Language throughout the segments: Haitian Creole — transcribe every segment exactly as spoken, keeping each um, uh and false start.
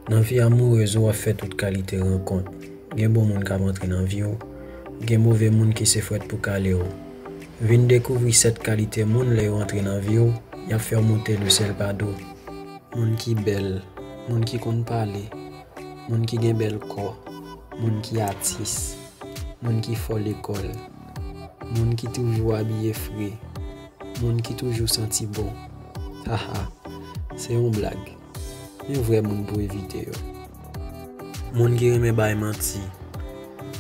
Nan vi amourez ou, w ap fè tout kalite rankont. Gen bon moun k ap antre nan vi w, gen move moun ki se fwèt pou kale w. Vin dekouvri sèt kalite moun lè yo antre nan vi w, y ap fè w monte le sèl pa do. Moun ki bèl, moun ki konn pale, moun ki gen bèl kò, moun ki atis, moun ki fò lekòl, moun ki toujou abiye fre, moun ki toujou santi bon. Haha, se yon blag. Men vrè moun pou evite yo. Moun ki renmen bay manti.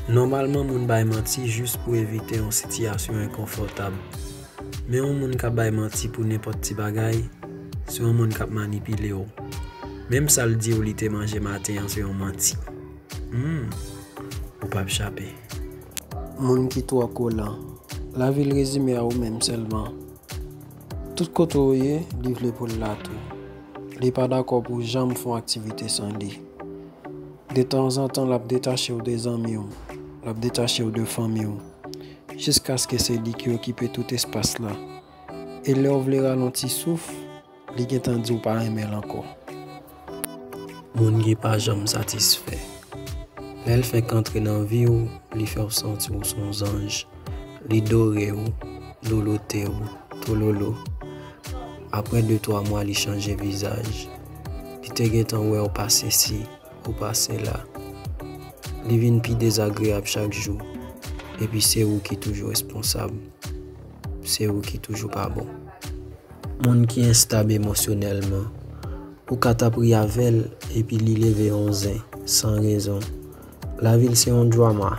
Nòmalman, moun bay manti jis pou evite yon sitiyasyon enkonfòtab. Men yon moun k ap bay manti pou nenpòt ti bagay, se yon moun k ap manipile w. Menm sa l di w li te manje maten an, se yon manti. Hmm, ou p ap chape. Moun ki twò kolan. Lavi l rezime a ou menm sèlman. Tout kote w ye, li vle pou l la tou. Li pa dakò pou w janm fè yon aktivite san li. Detanzantan, l ap detache w de zanmi w, l ap detache w de fanmi w, jiskaske se li ki okipe tout espas la. E lè w vle rale yon ti souf, li gentan di w pa renmen l ankò. Moun ki pa janm satisfè. Lè l fenk antre nan vi w, li fè w santi w se yon zanj. Li dore w, douloute w, tololo. Apre de twa mwa, li chanje vizaj. Li te gentan wè w pa sesi, ou pa sela. Li vin pi dezagreyab chak jou. Epi se ou ki toujou responsab. Se ou ki toujou pa bon. Moun ki enstab emosyonèlman. Ou ka t ap ri avè l, epi li leve yon zen, san rezon. Lavi l se yon drama.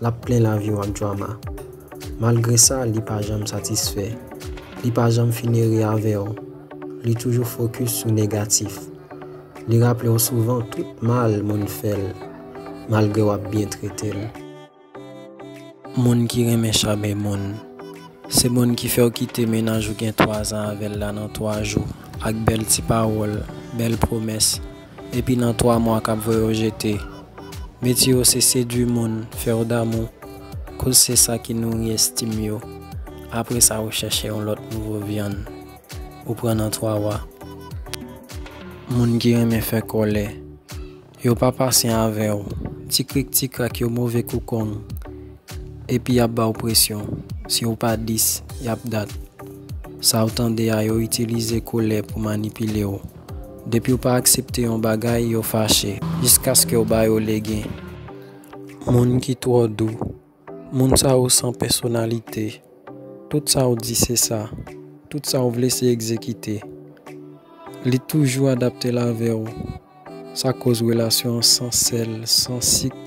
L ap plen lavi w ak drama. Malgre sa, li pa janm satisfè. Li pa janm fin ere avè w. Li toujou fokis sou negatif. Li raple w souvan tout mal moun fè l, malgre w ap byen trete l. Moun ki renmen chabe moun. Se moun ki fè w kite mennaj ou gen twa zan avè l la nan twa jou, ak bèl ti pawòl, bèl pwomès, epi nan twa mwa k ap voye w jete. Metye yo se sedui moun, fè w damou, koz se sa ki nouri estim yo. Apre sa, ou chèche yon lòt nouvo vyann. Ou pran nan twa wa. Moun ki renmen fè kòlè. Yo pa pasyan avè w. Ti krik ti krak yo move kou kong. Epi y ap ba w presyon. Si w pa dis, y ap dat. Sa w tande a, yo itilize kolè pou manipile w. Depi w pa aksepte yon bagay, yo fache, jiskaske w ba yo legen. Moun ki twò dou. Moun sa yo san pèsonalite. Tout sa w di se sa. Tout sa w vle se egzekite. Li toujou adapte l avè w. Sa koz relasyon an san sèl, san sik.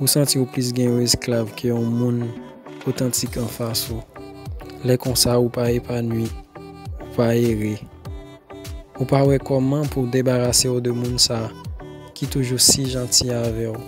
Ou santi w plis gen yon esklav ke yon moun otantik anfas ou. Lè konsa, ou pa epanwi, ou pa ere. Ou pa wè kòman pou w debarase w de moun sa ki toujou si janti avè w.